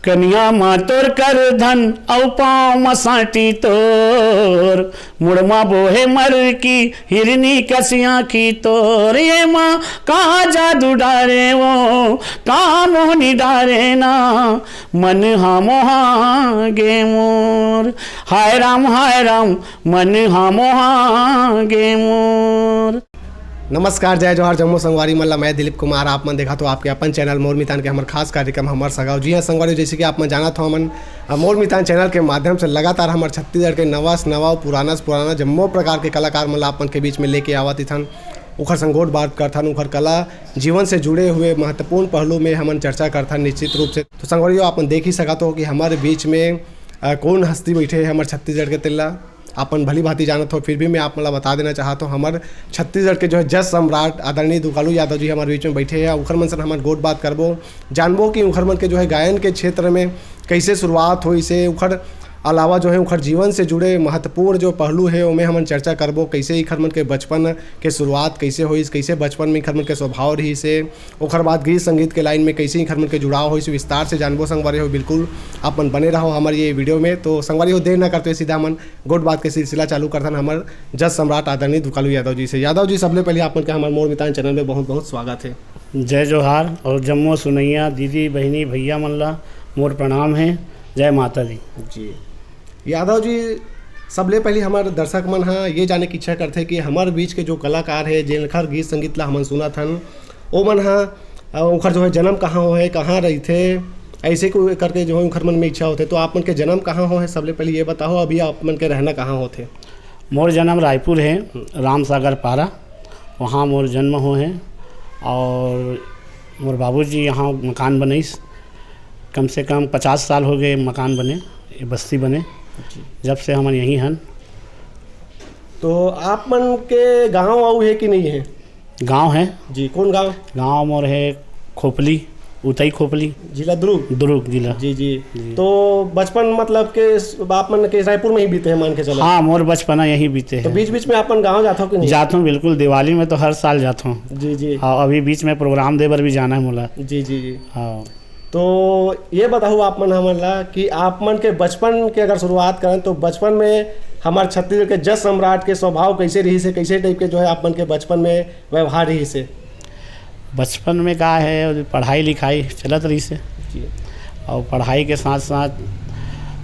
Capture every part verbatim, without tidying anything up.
कनिहा म तोर करधन अउ पाँव म साँटी तोर, मुड़ म बोहे मरकी हिरनी कस आँखी तोर। ये म का जादू डारे वो, का मोहनी डारे ना, मन हा मोहा गे मोर। हाय राम, हाय राम, मन हा मोहा गे मोर। नमस्कार, जय जोहार, जम्मो संगवारी मन ला। मैं दिलीप कुमार, आप मन देखत हो आपके अपन चैनल मोर मितान के हमर खास कार्यक्रम हमर सगाव। जी हाँ संगवारी, जैसे कि आप मन जानत हो, हमन अ, मोर मितान चैनल के माध्यम से लगातार हमर छत्तीसगढ़ के नवा से नवा, पुराना से पुराना जम्मो प्रकार के कलाकार मन ला आप मन के बीच में लेके आवत इथन, ओखर संग गोठ बात करथन, ओखर कला जीवन से जुड़े हुए महत्वपूर्ण पहलू में हमन चर्चा करथन निश्चित रूप से। तो संगवारी हो, आप मन देख ही सकत हो कि हमर बीच में अ, कौन हस्ती बैठे हे हमर छत्तीसगढ़ के, तेला आप मन भली भांति जानत हो, फिर भी मैं आप मन ला बता देना चाहत हूँ, हमर छत्तीसगढ़ के जो है जस सम्राट आदरणीय दुकालू यादव जी हमारे बीच में बैठे हैं। उखर मन से हमन गोठ बात करबो, जानबो कि उखर मन के जो है गायन के क्षेत्र में कैसे शुरुआत होइस हे, उखर अलावा जो है उखर जीवन से जुड़े महत्वपूर्ण जो पहलू है, ओमे हमन चर्चा करबो, कैसे इखर मन के बचपन के शुरुआत कैसे होइस, कैसे बचपन में इखर मन के स्वभाव रहिस हे, ओखर बाद गीत संगीत के लाइन में कैसे इखर मन के जुड़ाव होइस, विस्तार से जानबो संगवारी हो। बिल्कुल आप मन बने रहो हमर ये वीडियो में। तो संगवारी हो, देर ना करते हुए सीधा हमन गोठ बात के सिलसिला चालू करथन हमर जस सम्राट आदरणीय दुकालू यादव जी से। यादव जी, सबले पहले आप मन के हमर मोर मितान चैनल में बहुत बहुत स्वागत है। जय जोहार और जम्मो सुनैया दीदी, बहिनी, भैया मन ला मोर प्रणाम है। जय माता दी। जी यादव जी, सबले पहले हमर दर्शक मन हा ये जाने की इच्छा करथे कि हमर बीच के जो कलाकार है, जेनखर गीत संगीत ला हमन सुनत हन, ओ मन हा अ, ओखर जो है जन्म कहाँ होहे, कहाँ रहिथे, ऐसे को करके जो है ओखर मन में इच्छा होथे। तो आप मन के जन्म कहाँ होहे, सबले पहले ये बताओ, अभी आप मन के रहना कहाँ होथे? मोर जन्म रायपुर है, रामसागर पारा, वहाँ मोर जन्म होहे। और मोर बाबूजी यहाँ मकान बनइस, कम से कम पचास साल हो गए मकान बने, ये बस्ती बने, जब से हमन यहीं हन। तो आप मन के गांव अउ है कि नहीं है? गांव है। जी, कौन गांव? गांव मोर है खोपली, उतई खोपली। जिला दुर्ग? दुर्ग जिला। जी, जी। जी। तो बचपन मतलब के स-, आप मन के रायपुर में ही बीते हैं, मान के चलो। हाँ, मोर बचपना यहीं बीते तो है। बीच-बीच में आप मन गांव जात हो कि नहीं? जात हूँ, बिल्कुल। दिवाली में तो हर साल जात हूँ। जी, जी। हाँ, अभी बीच में प्रोग्राम दे बर भी जाना है मोला। जी, जी, जी। हाँ। तो ये बताओ आप मन हमन ला कि आप मन के बचपन के अगर शुरुआत करें तो बचपन में हमार छत्तीसगढ़ के जस सम्राट के स्वभाव कैसे रहिस हे, कैसे टाइप के जो है आप मन के बचपन में व्यवहार रहिस हे? बचपन में का है, पढ़ाई लिखाई चलत रहिस हे। जी। और पढ़ाई के साथ साथ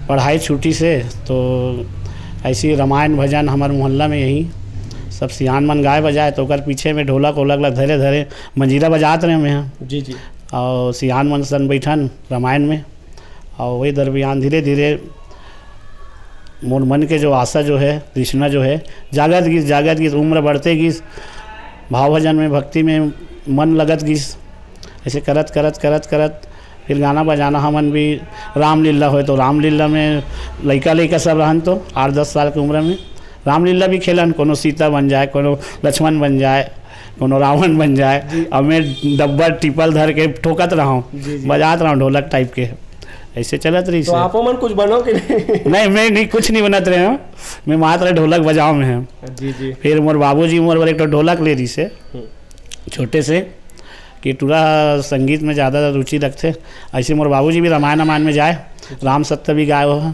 पढ़ाई छुट्टी से तो ऐसी रामायण भजन हमारे मोहल्ला में यहीं सब सियान मन गाए बजाए, तो ओकर पीछे में ढोलक ओलक ला धरे धरे मंजीरा बजात रहे मैं। जी, जी। और सियान मन सन बैठन रामायण में। और वही दरमियान धीरे धीरे मोर मन के जो आशा जो है, तृष्णा जो है, जागत गिस, जागत गिस, उम्र बढ़ते गिस, भाव भजन में, भक्ति में मन लगत गिस। ऐसे करत करत करत करत फिर गाना बजाना हमन भी, रामलीला होए तो रामलीला में लइका लइका सब रहन तो आठ दस साल के उम्र में रामलीला भी खेलन, कोनो सीता बन जाए, कोनो लक्ष्मण बन जाए, कोनो रावण बन जाए। जी। अब मैं डब्बा टिपल धर के ठोकत रहूँ, जी, जी। बजात रहूँ ढोलक टाइप के, ऐसे चलत रहिस तो हे। आपो मन कुछ बनो कि नहीं? नहीं, मैं नहीं, कुछ नहीं बनत रहे हूँ, मैं मात्र ढोलक बजाओ में है। जी, जी। फिर मोर बाबूजी मोर बर एक ठो ढोलक ले रहिस हे, हम्म। छोटे से, कि टूरा संगीत में ज़्यादा रुचि रखथे। ऐसे मोर बाबूजी भी रामायण वामायण में जाए, राम सत्य भी गाए हो,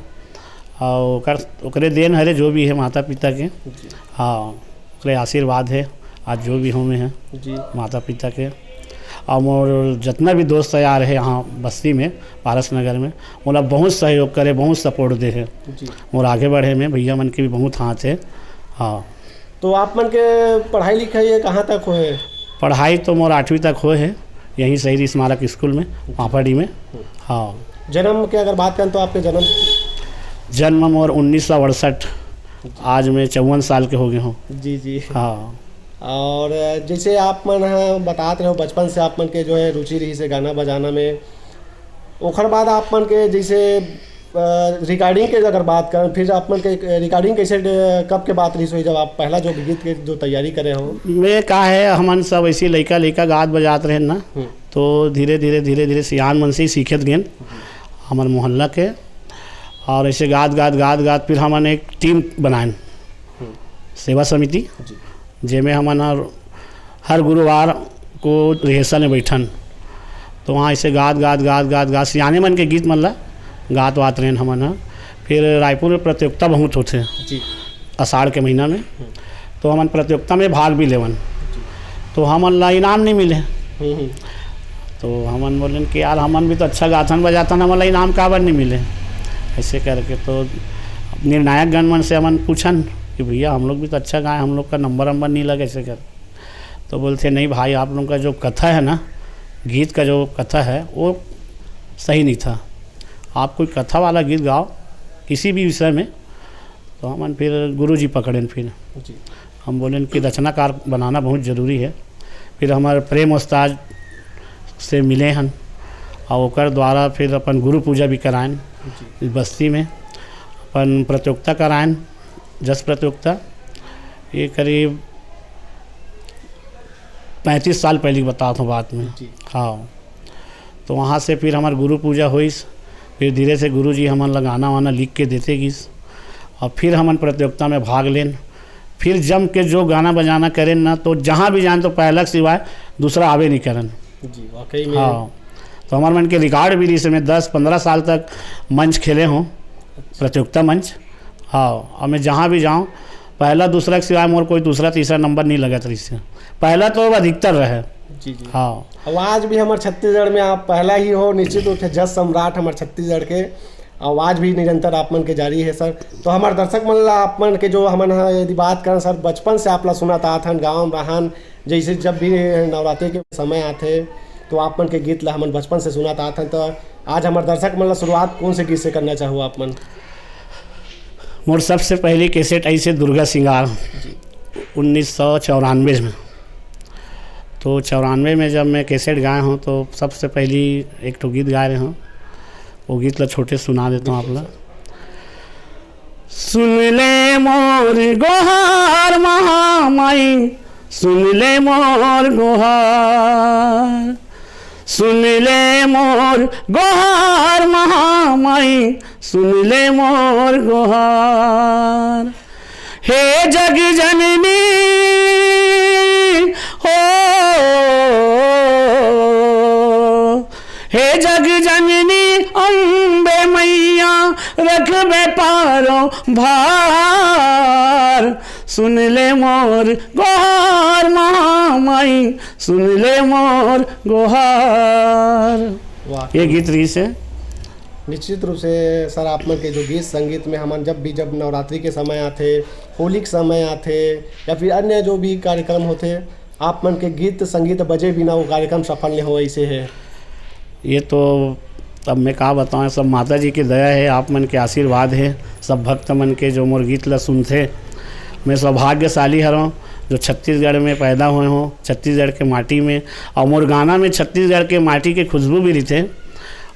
और ओकर, ओकरे देन हरे जो भी है माता पिता के। जी। हाँ, ओकरे आशीर्वाद है आज जो भी हूँ मैं है जी। माता पिता के। और मोर जितना भी दोस्त यार है यहाँ बस्ती में, पारस नगर में, मोला बहुत सहयोग करे, बहुत सपोर्ट दे है। जी। मोर आगे बढ़े में भैया मन के भी बहुत हाथ है। हाँ। तो आप मन के पढ़ाई लिखाई ये कहाँ तक होए? पढ़ाई तो मोर आठवीं तक होए है, यहीं शहीद स्मारक स्कूल में, पापड़ी में। हाँ। जन्म के अगर बात करें तो आपके जन्म? जन्म मोर उन्नीस सौ अड़सठ, आज मैं चौवन साल के हो गए हूँ। जी, जी। हाँ। और जैसे आप मन ह बतात रहे हो, बचपन से आप मन के जो है रुचि रहिस हे गाना बजाना में, ओखर बाद आप मन के जैसे, अ, रिकॉर्डिंग के अगर बात करें, फिर आप मन के रिकॉर्डिंग कैसे, अ, कब के बात रहिस होही, जब आप पहला जो गीत के जो तैयारी करे हो? मैं का है, हमन सब ऐसी लइका लइका गात बजात रहे ना, हम्म। तो धीरे धीरे धीरे धीरे सियान मन से ही सीखत गेन हमर मोहल्ला के, और ऐसे गात गात गात गात फिर हमन एक टीम बनाएन, हम्म। सेवा समिति, जी। जेमे हमन हर, हर गुरुवार को रिहर्सल में बैठन, तो वहाँ ऐसे गात गात गात गात गात सियाने मन के गीत मन ला गात वात रहेन हमन ह। फिर रायपुर में प्रतियोगिता बहुत होथे जी। आषाढ़ के महीना में, हम्म। तो हमन प्रतियोगिता में भाग भी लेवन। जी। तो हमन ला इनाम नहीं मिले। हम्म, हम्म। तो हमन बोलेन कि यार, हमन भी तो अच्छा गाथन बजाथन, हमन ला इनाम काबर नहीं मिले? ऐसे करके तो निर्णायक गण मन से हमन पूछन कि भैया, हम लोग भी तो अच्छा गाए, हम लोग का नंबर वंबर नहीं लगे, ऐसे कर। तो बोलते, नहीं भाई, आप लोगों का जो कथा है ना, गीत का जो कथा है, वो सही नहीं था। आप कोई कथा वाला गीत गाओ किसी भी विषय में। तो हमन फिर गुरु जी पकड़ेन, फिर जी। हम बोलेन कि रचनाकार बनाना बहुत जरूरी है। फिर हमारे प्रेम उस्ताद से मिले हन और ओकर द्वारा फिर अपन गुरु पूजा भी कराएन जी। बस्ती में। अपन प्रतियोगिता कराएन, जस प्रतियोगिता, ये करीब पैंतीस साल पहले की बतात हूँ बात में। जी। हाँ, तो वहाँ से फिर हमार गुरु पूजा होइस। फिर धीरे से गुरु जी हमन ला गाना वाना लिख के देते गिस, और फिर हमन प्रतियोगिता में भाग लेन। फिर जम के जो गाना बजाना करेन ना, तो जहाँ भी जान तो पहला के सिवाय दूसरा आवे नहीं करन। जी, वाकई में। हाँ, तो हमार मन के रिकॉर्ड भी रहिस, मैं दस पंद्रह साल तक मंच खेले हूँ, प्रतियोगिता मंच। हाँ, और मैं जहाँ भी जाऊँ, पहला दूसरा के सिवाय मोर कोई दूसरा तीसरा नंबर नहीं लगत रहिस। पहला तो अधिकतर रहे। जी, जी। हाँ। आवाज भी हमार छत्तीसगढ़ में आप पहला ही हो, निश्चित रूप से जस सम्राट हमार छत्तीसगढ़ के। आवाज भी निरंतर आप मन के जारी है सर। तो हमार दर्शक मन ला आप मन के जो हमन ह यदि बात करन सर, बचपन से आप ला सुनत आत हन, गाँव में रहन, जैसे जब भी नवरात्रि के समय आथे तो आप मन के गीत ला हमन बचपन से सुनत आत हन। तो आज हमार दर्शक मन ला शुरुआत कौन से गीत से करना चाहो आप मन? मोर सबसे पहली कैसेट आई से दुर्गा श्रृंगार, जी। उन्नीस सौ चौरानवे में। तो चौरानवे में जब मैं कैसेट गाए हूँ, तो सबसे पहली एक ठो गीत गाए रहे हूँ, वो गीत ला छोटे सुना देता हूँ आप ला। सुन ले मोर गोहार महामाई, सुन ले मोर गोहार, सुन ले मोर गोहार महामाई, सुन ले मोर गोहार। हे जग जननी हो, हे जग जननी अम्बे मैया, रखबे पारो भार। सुन ले मोर गोहार महामाई, सुन ले मोर गोहार। वाह। ये गीत रहिस हे। निश्चित रूप से सर, आप मन के जो गीत संगीत में हमन जब भी, जब नवरात्रि के समय आथे, होली के समय आथे, या फिर अन्य जो भी कार्यक्रम होथे, आप मन के गीत संगीत बजे बिना वो कार्यक्रम सफल नहीं हो, ऐसे है। ये तो अब मैं का बताऊँ, सब माता जी की दया है, आप मन के आशीर्वाद है, सब भक्त मन के जो मोर गीत ला सुनथे। मैं सौभाग्यशाली हरौं जो छत्तीसगढ़ में पैदा होए हों, छत्तीसगढ़ के माटी में, और मोर गाना में छत्तीसगढ़ के माटी के खुशबू भी रहिथे,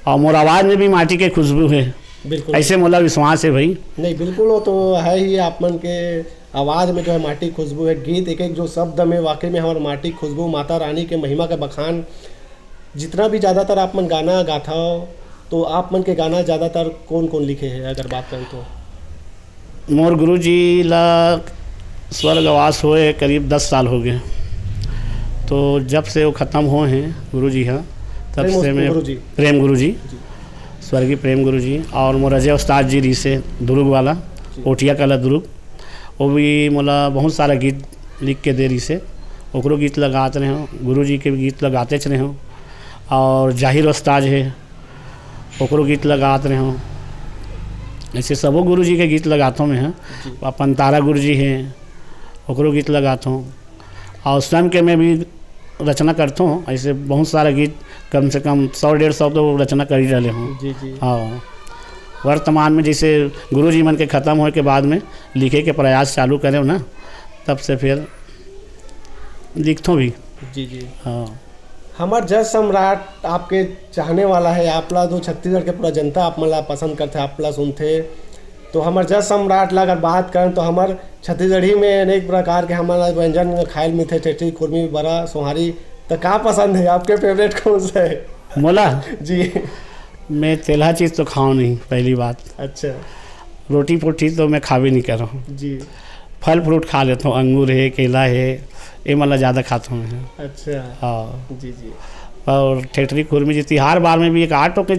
और मोर आवाज़ में भी माटी के खुशबू है। बिल्कुल। ऐसे मोला विश्वास है भाई। नहीं, बिल्कुल, वो तो है ही, आप मन के आवाज़ में जो है माटी खुशबू है, गीत एक एक जो शब्द में वाकई में हमारे माटी खुशबू, माता रानी के महिमा का बखान। जितना भी ज़्यादातर आप मन गाना गाथव, तो आप मन के गाना ज़्यादातर कौन कौन लिखे हैं, अगर बात करें तो? मोर गुरुजी ला स्वर्गवास होए करीब दस साल हो गए, तो जब से वो ख़त्म हुए हैं गुरुजी, हाँ, तब प्रेम से उस-, मैं गुरुजी। प्रेम गुरुजी, जी। स्वर्गीय प्रेम गुरुजी, और मोर अजय उस्ताद जी रहिसे दुर्ग वाला, जी। ओटिया कला दुर्ग, वो भी मोला बहुत सारा गीत लिख के दे रहिसे, ओकरो गीत लगात रहे हूँ, गुरुजी के भी गीत लगाते रहे हूँ, और जाहिर उस्ताद है, ओकरो गीत लगात रहे हूँ। ऐसे सबो गुरुजी के गीत लगात हूँ मैं, हाँ। जी। अपन तारा गुरुजी हैं, ओकरो गीत लगात हूँ। और स्वयं के मैं भी रचना करता हूँ, ऐसे बहुत सारा गीत, कम से कम सौ डेढ़ सौ तो रचना कर ही डाले हूँ। जी, जी। हाँ, वर्तमान में जैसे गुरुजी मन के ख़त्म होए के बाद में लिखे के प्रयास चालू करे हूँ ना, तब से फिर लिखता हूँ भी। जी, जी। हाँ। हमार जस सम्राट आपके चाहने वाला है, आपला तो छत्तीसगढ़ के पूरा जनता आप मन ला पसंद करथे, आपला सुनथे। तो हमार जस सम्राट ला अगर बात करें तो हमार छत्तीसगढ़ी में अनेक प्रकार के हमारा व्यंजन खाइल मिलथे, ठेठरी, कुर्मी, बरा, सोहारी। तो का पसंद है, आपके फेवरेट कौन सा है? मोला? जी। मैं तेलहा चीज़ तो खाऊं नहीं, पहली बात। अच्छा। रोटी पोटी तो मैं खाबे नहीं करूँ। जी। फल फ्रूट खा लेता हूँ, अंगूर है, केला है, ये मतलब ज़्यादा खाता हूँ मैं। अच्छा। हाँ। जी, जी। और ठेठरी खुरमी जी, तिहार बार में भी एक आध ठो के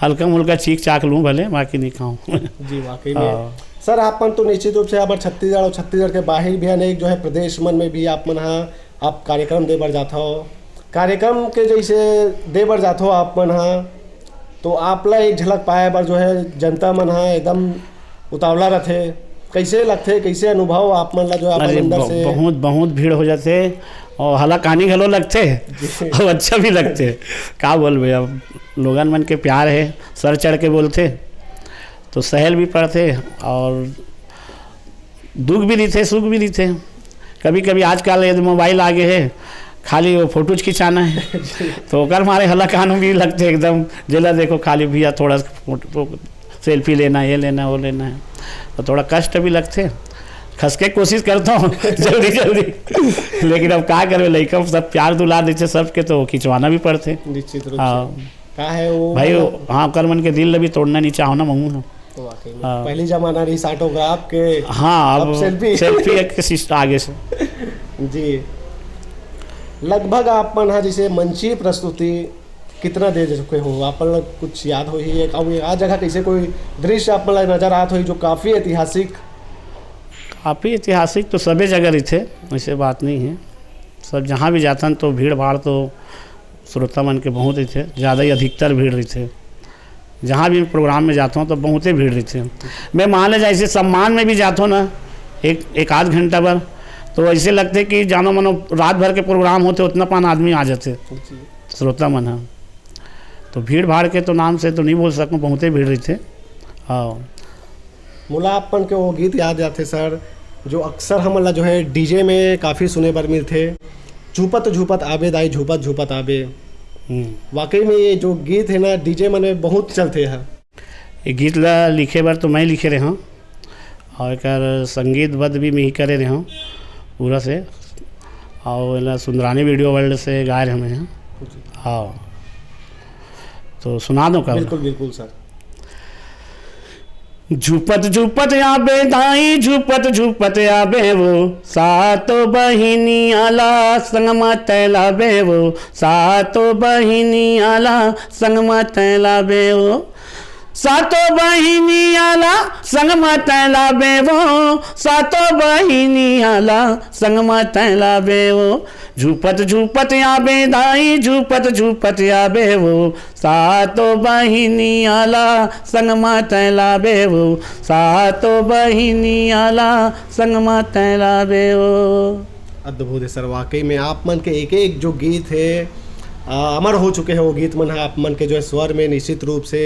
हल्का मुल्का चीख चाख लूँ भले, बाकी नहीं खाऊँ। जी, वाकई में। हाँ। सर, आपन तो निश्चित रूप से हमर छत्तीसगढ़ और छत्तीसगढ़ के बाहिर भी अनेक जो है प्रदेश मन में भी आप मन हा, आप कार्यक्रम दे बर जाथो। कार्यक्रम के जैसे दे बर जाथो आप मन हा, तो आप ला एक झलक पाए बर जो है जनता मन हा एकदम उतावला रथे। कैसे लगथे, कैसे अनुभव आप मन ला जो है अपन अरे, अंदर ब-, से? बहुत, बहुत भीड़ हो जाथे और हलाकानी घलो लगथे जी। और अच्छा भी लगथे। का बोलबे, अब लोगन मन के प्यार है, सर चढ़ के बोलथे, तो सहल भी पड़थे और दुख भी रहिथे, सुख भी रहिथे। कभी-कभी आजकल ये मोबाइल आ गए है, खाली वो फोटोज खिंचाना है, तो ओकर मारे हलाकान भी लगथे एकदम। जेला देखो, खाली भैया थोड़ा सा फोटो, सेल्फी लेना, ये लेना, वो लेना है, तो थोड़ा कष्ट भी लगथे। खसके कोशिश करता हूँ जल्दी जल्दी, लेकिन अब का करबे, लइका सब प्यार दुलार देथे सबके, तो खिंचवाना भी पड़थे। निश्चित रूप से। हाँ। का है वो भाई, मतलब हाँ, ओकर मन के दिल ल भी तोड़ना नहीं चाहो ना, महू ह। वाकई में। हाँ। पहली जमाना रही ऑटोग्राफ के, हाँ, अब अब सेल्फी। सेल्फी एक सिस्ट-, आगे से। जी। लगभग आप मन ह जैसे मंची प्रस्तुति कितना दे चुके हो? आप मन ल कुछ याद होही, एक, अउ आ जगह कैसे कोई दृश्य आप मन ल नजर आत होही जो काफ़ी ऐतिहासिक? काफ़ी ऐतिहासिक तो सबे जगह रहिथे, ऐसे बात नहीं है। सब जहाँ भी जाथन तो भीड़ भाड़ तो श्रोता मन के बहुत रहिथे, ज़्यादा ही अधिकतर भीड़ रहिथे। जहाँ भी प्रोग्राम में जाता हूँ तो बहुते भीड़ रहिथे। मैं मान ले जैसे सम्मान में भी जाता हूँ ना, एक, एक आध घंटा भर, तो ऐसे लगथे कि जानो मानो रात भर के प्रोग्राम होथे, उतना पान आदमी आ जाथे, जी। श्रोता मन ह। तो भीड़ भाड़ के तो नाम से तो नहीं बोल सकूँ, बहुते भीड़ रहिथे। हाँ। मोला अपन के वो गीत याद आथे सर, जो अक्सर हमन ला जो है डीजे में काफ़ी सुने बर मिलथे, झूपत झूपत आबे दाई, झूपत झूपत आबे। हम्म। वाकई में ये जो गीत है ना, डीजे मन में बहुत चलथे है। ये गीत ला लिखे बर तो मैं लिखे रहे हूँ और एकर संगीतबद्ध भी मैं ही करे रहे हूँ पूरा से, और एला सुंदरानी वीडियो वर्ल्ड से गाए रहे हैं। हाँ, तो सुना दो का? बिल्कुल, बिल्कुल सर। झूपत झूपत आबे दाई, झूपत झूपत आबे वो, सातो बहिनी आला संग म तैलाबे वो, सातो बहिनी आला संग म तैलाबे वो, सातो बहिनी आला संग म तैलाबे वो, सातो बहिनी आला संग म तैलाबे वो। झूपत झूपत आबे दाई, झूपत झूपत आबे वो, सातो बहिनी आला संग म तैलाबे वो, सातो बहिनी आला संग म तैलाबे वो। अद्भुत है सर, वाकई में आप मन के एक एक जो गीत है, आ, अमर हो चुके हैं वो गीत मन है आप मन के जो है स्वर में। निश्चित रूप से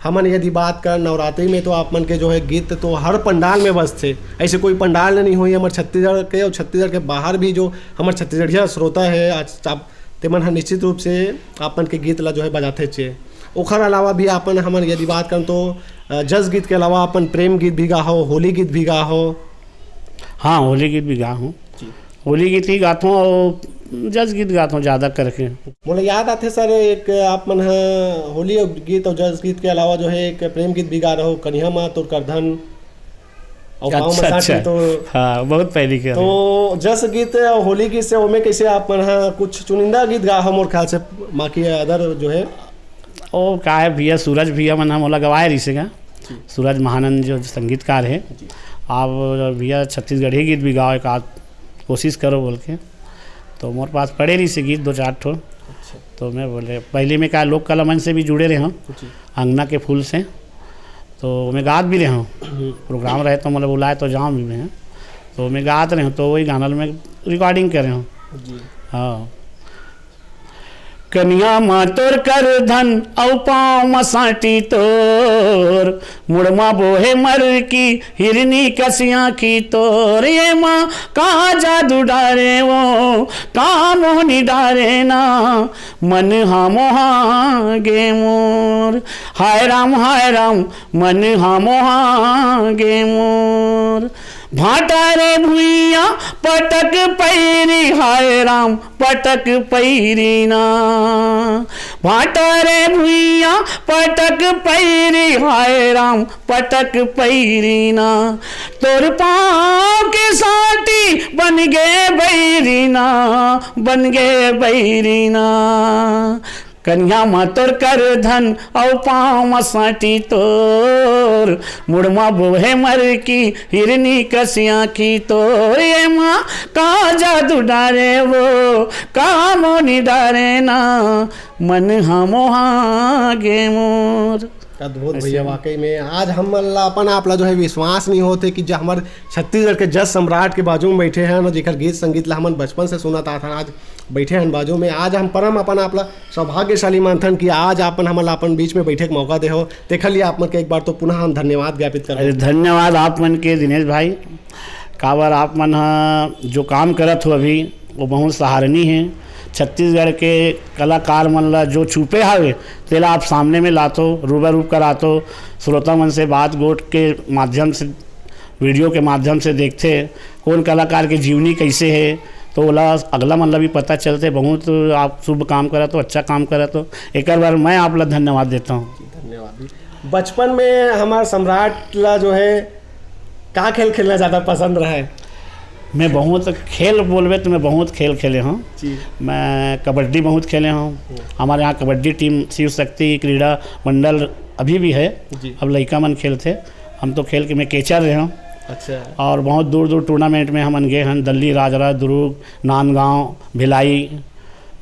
हमन यदि बात कर नवरात्रि में तो आप मन के जो है गीत तो हर पंडाल में बजथे, ऐसे कोई पंडाल नहीं होही हमर छत्तीसगढ़ के और छत्तीसगढ़ के बाहर भी जो हमर छत्तीसगढ़िया श्रोता है आज आप, ते मन ह निश्चित रूप से आप मन के गीत ला जो है बजाथे चे। ओखर अलावा भी आप मन हमन यदि बात करन तो, अ, जस गीत के अलावा अपन प्रेम गीत भी गाहो, होली गीत भी गाहो। हाँ, होली गीत भी गा हूँ। जी। होली गीत ही गाता हूँ और जस गीत गाता हूँ ज़्यादा करके। मोला याद आथे सर, एक आप मन ह होली गीत और जस गीत के अलावा जो है एक प्रेम गीत भी गा रहो, कनिहा मा तोर करधन और पाँव अच्छा, मसाज अच्छा। की तो हाँ, बहुत पहले के तो जस गीत और होली गीत से ओमे कैसे आप मन ह कुछ चुनिंदा गीत गा हो मोर ख्याल से, बाकी अदर जो है। ओ का है भैया, सूरज भैया मन ह मोला गवाए रहिसे गा। जी। सूरज महानंद जो संगीतकार है, जी। आप भैया छत्तीसगढ़ी गीत भी गाओ, एक आध कोशिश करो बोल के। तो मोर पास पड़े रहिसे गीत दो चार ठो। अच्छा। तो मैं बोले, पहले मैं का लोक कला मंच से भी जुड़े रहे हूँ, जी। अंगना के फूल से, तो मैं गात भी रहे हूँ। हम्म। प्रोग्राम रहे तो मतलब बुलाए तो जाऊँ भी मैं, तो मैं गात रहे हूँ, तो वही गाना में रिकॉर्डिंग करे हूँ। जी। हाँ। कनिहा मा तोर करधन अउ पाँव मा सांटी तोर, मुड़ मा बोहे मरकी हिरनी कस आँखी तोर, ये मा का जादू डारे वो, का मोहनी डारे ना, मन हा मोहा गे मोर। हाय राम, हाय राम, मन हा मोहा गे मोर। भाटा रे भुइयां पटक पैरी, हाय राम, पटक पैरी ना। भाटा रे भुइया पटक पैरी, हाय राम पटक पैरी ना। तोर पाँव के साटी बन गे बैरी ना, बन गे बैरी ना। कनिहा म तोर कर धन अउ पाँव म साटी तोर, मुड़ म बोहे मर की हिरनी कसिया की तोर। ये माँ का जादू डारे वो, का मोनी डारे ना, मन ह मोहा गे मोर। अद्भुत ऐसे भैया, ही। वाकई में आज हमन ला अपन आप ला जो है विश्वास नहीं होते कि जो हमर छत्तीसगढ़ के जस सम्राट के बाजू में बैठे हैं और जेकर गीत संगीत ला हमन बचपन से सुनत आत हन, आज बैठे हैं बाजू में। आज हम परम अपन आप ला सौभाग्यशाली मानथन कि आज आपन हमन ला अपन बीच में बैठे के मौका दे हो। तेखर लिए आप मन के एक बार तो पुनः हम धन्यवाद ज्ञापित करबो। अरे धन्यवाद आप मन के दिनेश भाई, काबर आप मन ह जो काम करत हो अभी वो बहुत सराहनीय है। छत्तीसगढ़ के कलाकार मन ला जो छुपे हवे तेला आप सामने में लातो, रूबरू करातो, श्रोता मन से बात गोठ के माध्यम से, वीडियो के माध्यम से देखथे कोन कलाकार के जीवनी कैसे है, तो ओला अगला मन ला भी पता चलथे। बहुत आप शुभ काम करत हो, अच्छा काम करत हो, एकर बर मैं आप ला धन्यवाद देता हूँ। धन्यवाद जी। बचपन में हमार सम्राट ला जो है का खेल खेलना ज्यादा पसंद रहा है? मैं बहुत खेल बोलबे तो मैं बहुत खेल खेले हूँ। जी। मैं कबड्डी बहुत खेले हूँ। हम्म। हमारे यहाँ कबड्डी टीम शिव शक्ति क्रीड़ा मंडल अभी भी है। जी। अब लइका मन खेलथे। हम तो खेल के मैं कैचर रहे हूँ। अच्छा। और बहुत दूर दूर टूर्नामेंट में हमन गए हन, दिल्ली, राजरा, दुर्ग, नांदगांव, भिलाई,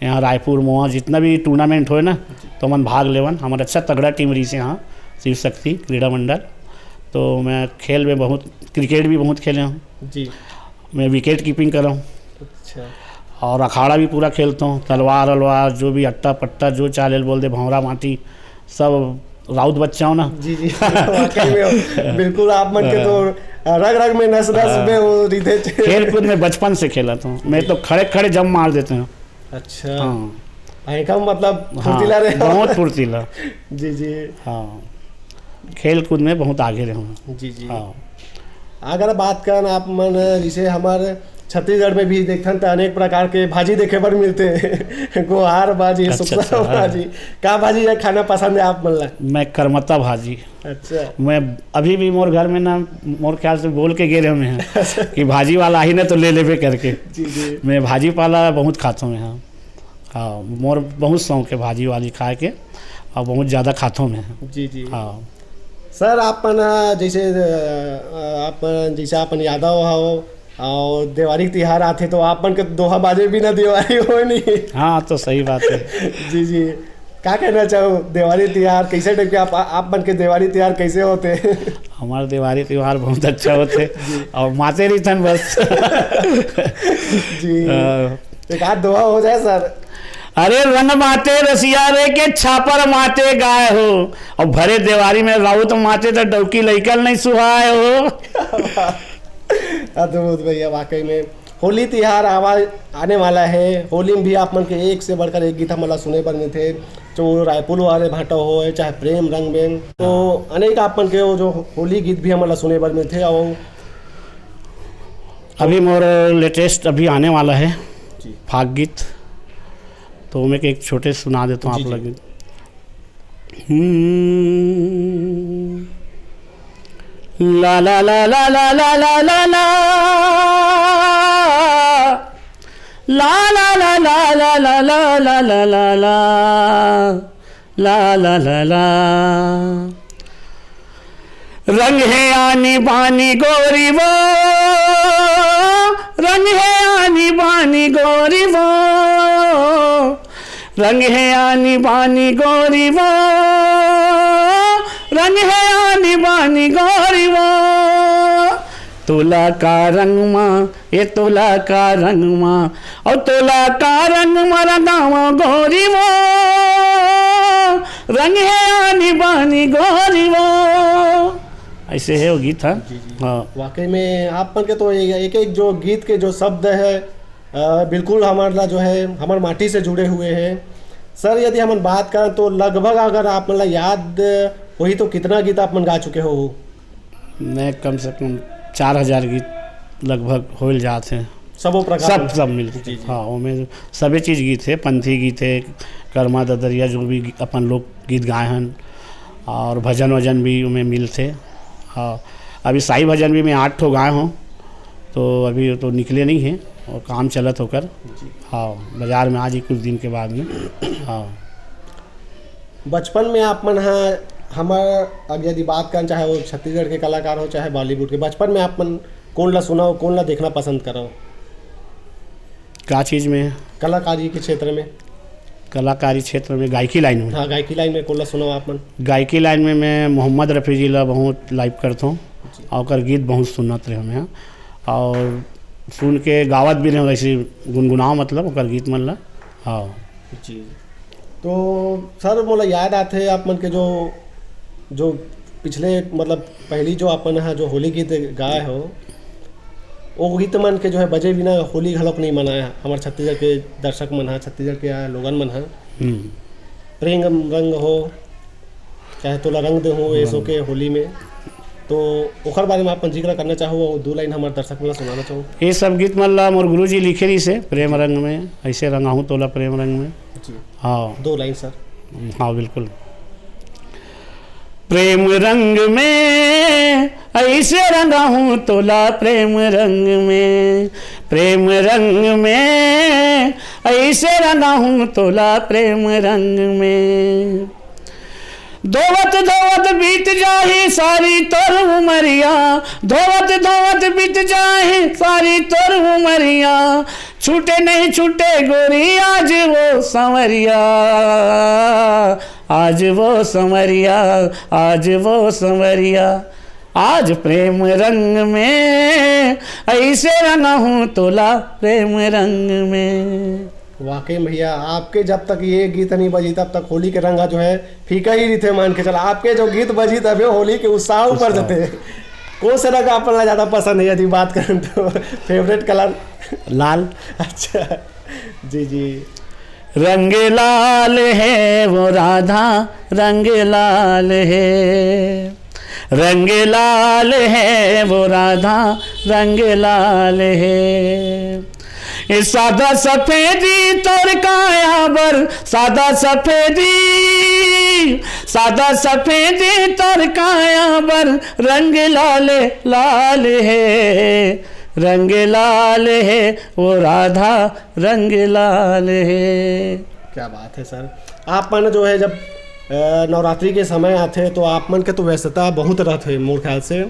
यहाँ रायपुर, मोहा, जितना भी टूर्नामेंट होए ना, जी। तो हमन भाग लेवन। हमारे अच्छा तगड़ा टीम रही से यहाँ शिव शक्ति क्रीड़ा मंडल। तो मैं खेल में बहुत, क्रिकेट भी बहुत खेले हूँ। जी। मैं विकेट कीपिंग कर रहा हूँ। अच्छा। और अखाड़ा भी पूरा खेलता हूँ, तलवार अलवार, जो भी अट्टा पट्टा, जो चालेल बोल दे, भौरा माटी, सब राउत बच्चा हो ना। जी जी। वाकई में हो। बिल्कुल आप मन के तो रग रग में, नस नस में वो रिथे। खेल कूद में बचपन से खेला था मैं, तो खड़े खड़े जंप मार देते हैं। अच्छा। हाँ। भाई का मतलब हाँ, फुर्तीला रहे हो। बहुत फुर्तीला। जी जी। हाँ, खेल कूद में बहुत आगे रहे हूँ। जी जी। हाँ। अगर बात करन आप मन, जैसे हमर छत्तीसगढ़ में भी देखथन त अनेक प्रकार के भाजी देखे बर मिलथे। गोहार भाजी, अच्छा, सुकला अच्छा, हाँ। भाजी। का भाजी या खाना पसंद है आप मन ला? मैं करमत्ता भाजी। अच्छा। मैं अभी भी मोर घर में ना, मोर ख्याल से बोल के गे रहे हैं कि भाजी वाला आही ना तो ले लेबे करके। जी जी। मैं भाजी पाला बहुत खाथों मैं, हाँ। हाँ, मोर बहुत शौक है भाजी वाजी खाए के, और बहुत ज़्यादा खाथों मैं। जी जी। हाँ। सर, आप मन, अ, जैसे, अ, आप मन, जैसे आप मन यादव हो, और देवारी तिहार आथे तो आप मन के दोहा बाजे बिना देवारी होए नहीं। हाँ, तो सही बात है। जी जी। का कहना चाहो, देवारी तिहार कैसे टाइप के आप, आप मन के देवारी तिहार कैसे होथे? हमार देवारी तिहार बहुत अच्छा होथे। जी। और माते रहिथन बस। जी। हाँ। एक आध दोहा हो जाए सर। अरे रंग माते रसिया रे के छापर माते गाय हो, और भरे देवारी में राउत माते तो डौकी लइकल नहीं सुहाय हो। अद्भुत भैया, वाकई में होली तिहार आवा, आने वाला है। होली में भी आप मन के एक से बढ़कर एक गीत हमन ला सुने बर मिलथे, जो रायपुर वाले भाटा हो, चाहे प्रेम रंग में, तो अनेक आप मन के वो जो होली गीत भी हमन ला सुने बर मिलथे। और अभी मोर लेटेस्ट अभी आने वाला है जी। फाग गीत, तो मैं एक छोटे सुना देता हूँ जी, आप जी। लोग। हम्म। ला ला ला ला ला ला ला ला ला। ला ला ला ला ला ला ला ला ला ला ला ला। ला ला ला ला। रंग है आनी बानी गोरी वो, रंग है आनी बानी गोरी वो, रंग है आनी बानी गोरी वो, रंग है आनी बानी गोरी वो। तोला का रंग मा, ए तोला का रंग मा, और तोला का रंग मा रंगावा गोरी वो, रंग है आनी बानी गोरी वो। ऐसे है वो गीत, हाँ। जी, जी। हाँ। वाकई में आप मन के तो एक, एक, एक जो गीत के जो शब्द है, अ, बिल्कुल हमार ला जो है, हमार माटी से जुड़े हुए हैं। सर, यदि हमन बात करन तो लगभग अगर आप मन ला याद होही तो कितना गीत आप मन गा चुके हो? मैं कम से कम चार हजार गीत लगभग होल जात हैं। सबो प्रकार सब, सब मिलथे। जी, जी। हाँ, ओमे सबे चीज गीत हे, पंथी गीत हे, करमा ददरिया, जो भी गी-, अपन लोकगीत गाए हन, और भजन वजन भी ओमे मिलथे। हाँ, अभी साई भजन भी मैं आठ ठो गाए हूँ, तो अभी तो निकले नहीं है और काम चलत ओकर। जी। हाँ, बाजार में आ जी कुछ दिन के बाद में। हाँ। बचपन में आप मन ह, हमर, अब यदि बात करन, चाहे वो छत्तीसगढ़ के कलाकार हो, चाहे बॉलीवुड के, बचपन में आप मन कोन ला सुनव, कोन ला देखना पसंद करव? का चीज में? कलाकारी के क्षेत्र में। कलाकारी क्षेत्र में, गायकी लाइन में? हाँ, गायकी लाइन में कोन ला सुनव आप मन? गायकी लाइन में मैं मोहम्मद रफ़ी जी ला बहुत लाइक करथों जी। और ओकर गीत बहुत सुनत रहे मैं, और सुन के गावत भी रहे, वैसे गुनगुनाव, मतलब, ओकर गीत मन ला। हाँ। जी। तो सर, मोला याद आथे आप मन के जो, जो पिछले, मतलब, पहली जो अपन ह जो होली गीत गाए हो, वो गीत मन के जो है बजे बिना होली घलोक नहीं मनाया हमर छत्तीसगढ़ के दर्शक मन ह, छत्तीसगढ़ के लोगन मन ह। हम्म। प्रेम रंग हो, चाहे तोला रंग दे हो, ऐसो हम्म। के होली में, तो ओखर बारे में अपन जिक्र करना चाहो, वो दो लाइन हमर दर्शक मन ला सुनाना चाहो? ये सब गीत मन ला मोर गुरु जी लिखे रहिस हे, प्रेम रंग में, ऐसे रंगाहूँ तोला प्रेम रंग में। जी। हाँ। दो लाइन सर। हाँ, बिल्कुल। प्रेम रंग में ऐसे रंगाहूँ तोला प्रेम रंग में, प्रेम रंग में ऐसे रंगाहूँ तोला प्रेम रंग में। धोवत धोवत बीत जाही सारी तोर उमरिया, धोवत धोवत बीत जाही सारी तोर उमरिया, छूटे नहीं छूटे गोरी आज वो संवरिया, आज वो संवरिया, आज वो संवरिया, आज प्रेम रंग में ऐसे रंगाहूँ तोला प्रेम रंग में। वाकई में भैया, आपके जब तक ये गीत नहीं बजी, तब तक होली के रंग जो है फीका ही रहिथे, मान के चला। आपके जो गीत बजी, तबे होली के उत्साह ऊपर उत्साह। जते। कौन सा रंग आप ला ज्यादा पसंद है, यदि बात करें तो? Favourite colour? लाल। अच्छा, जी, जी। रंग लाल है वो राधा, रंग लाल है, रंग लाल है वो राधा, रंग लाल है। ए सादा सफेदी तोर काया बर, सादा सफेदी, सादा सफेदी तोर काया बर, रंग लाल लाल है, रंग लाल है वो राधा, रंग लाल है। क्या बात है सर। आप मन जो है, जब, अ, नवरात्रि के समय आथे, तो आप मन के तो व्यस्तता बहुत रहत है मोर ख्याल से,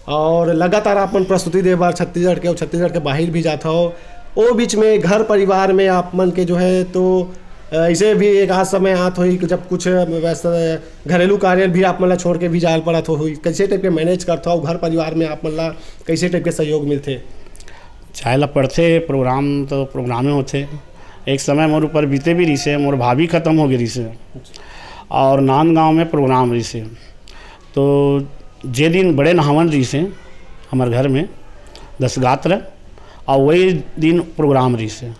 और लगातार आप मन प्रस्तुति दे बर छत्तीसगढ़ के और छत्तीसगढ़ के बाहिर भी जात हो। ओ बीच में घर परिवार में आप मन के जो है, तो, अ, ऐसे भी एक आध समय आत होही कि जब कुछ व्यस्त, घरेलू कार्य भी आप मन ला छोड़ के भी जाए ल पड़त होही, कैसे टाइप के मैनेज करत हो? घर परिवार में आप मन ला कैसे टाइप के सहयोग मिलथे? जाए ला पड़थे, प्रोग्राम तो प्रोग्रामे होथे। एक समय मोर ऊपर बीते भी रहिसे, मोर भाभी खत्म हो गए रहिसे, और नांदगांव में प्रोग्राम रहिसे। तो जे दिन बड़े नहावन रहिसे हमर घर में, दसगात्र, और वही दिन प्रोग्राम रहिसे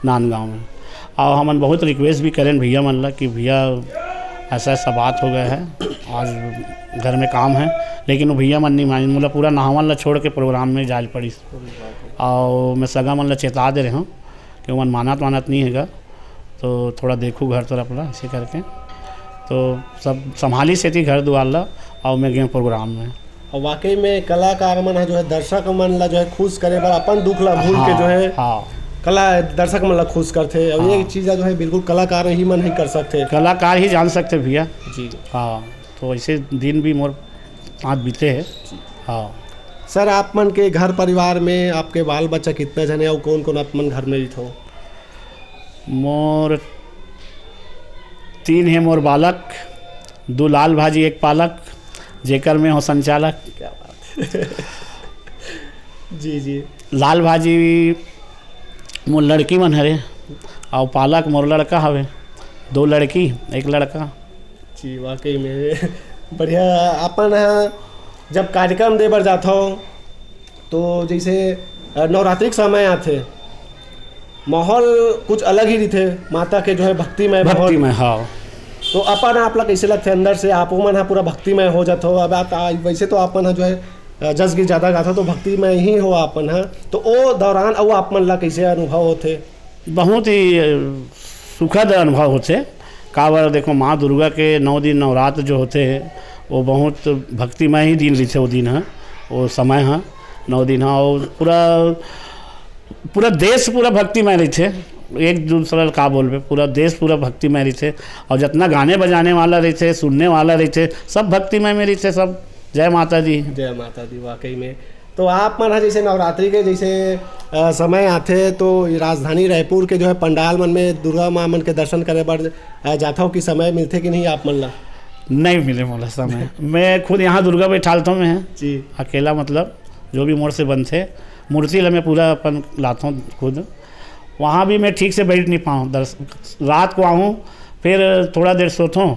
नांदगांव में। और हमन बहुत रिक्वेस्ट भी करें भैया मन ला कि भैया, ऐसा ऐसा बात हो गया है, आज घर में काम है, लेकिन वो भैया मन नहीं मानिन, मोला पूरा नहावन ला छोड़ के प्रोग्राम में जाए ल पड़िस। और मैं सगा मन ला चेता दे रहे हूँ कि ओमन मानत वानत नहीं हेगा, तो थोड़ा देखू घर तरफ ला, ऐसे करके। तो सब संभालिस एती घर दुआर ला, और मैं गेंव प्रोग्राम में। और वाकई में कलाकार मन ह जो है, दर्शक मन ला जो है खुश करे बर अपन दुख ला भूल के हाँ, जो है, हाँ। कला दर्शक मन ला खुश करथे। और ये हाँ। चीज ला जो है, बिल्कुल कलाकार ही मन ही कर सकथे। कलाकार ही जान सकथे भैया। जी। हाँ, तो ऐसे दिन भी मोर साथ बीते हैं। जी। हाँ। सर, आप मन के घर परिवार में आपके बाल बच्चा कितना झन हे और कौन कौन आप मन घर में रहिथो? मोर तीन हे मोर बालक, दू लाल भाजी, एक पालक, जेकर में हो संचालक। क्या बात। जी, जी। लाल भाजी मोर लड़की मन हरे, और पालक मोर लड़का हवे, दो लड़की, एक लड़का। जी, वाकई में बढ़िया। अपन ह जब कार्यक्रम दे बर जाथो, तो जैसे, अ, नवरात्रि के समय आथे, माहौल कुछ अलग ही रहिथे, माता के जो है भक्तिमय माहौल। भक्तिमय, हाँ। तो अपन आप ला कैसे लगथे अंदर से? आप मन ह पूरा भक्तिमय हो जाथो। अब आप, आ, वैसे तो अपन ह जो है अ, जस गीत ज्यादा गाथव तो भक्तिमय ही हो आप मन ह। तो ओ दौरान अउ आप मन ला कइसे अनुभव होथे? बहुत ही, अ, सुखद अनुभव होथे। काबर देखो, माँ दुर्गा के नौ दिन नवरात्र जो होथे, वो बहुत भक्तिमय ही दिन रहिथे। वो दिन ह, वो समय ह, नौ दिन ह, और पूरा, पूरा देश पूरा भक्तिमय रहिथे। एक दूसरा ल का बोलबे, पूरा देश पूरा भक्तिमय रहिथे। और जितना गाने बजाने वाला रहिथे, सुनने वाला रहिथे, सब भक्तिमय में रहिथे सब। जय माता दी। जय माता दी, वाकई में। तो आप मन ह जैसे नवरात्रि के जैसे, अ, समय आथे, तो ये राजधानी रायपुर के जो है पंडाल मन में दुर्गा माँ मन के दर्शन करे बर, अ, जाथव कि समय मिलथे कि नहीं आप मन ला? नहीं मिले मोला समय। मैं खुद यहाँ दुर्गा बैठालथों मैं जी। अकेला, मतलब जो भी मोर से बनथे, मूर्ति ला मैं पूरा अपन लाथों खुद। वहाँ भी मैं ठीक से बैठ नहीं पाऊँ। दर्श-, रात को आहूँ, फिर थोड़ा देर सोथों,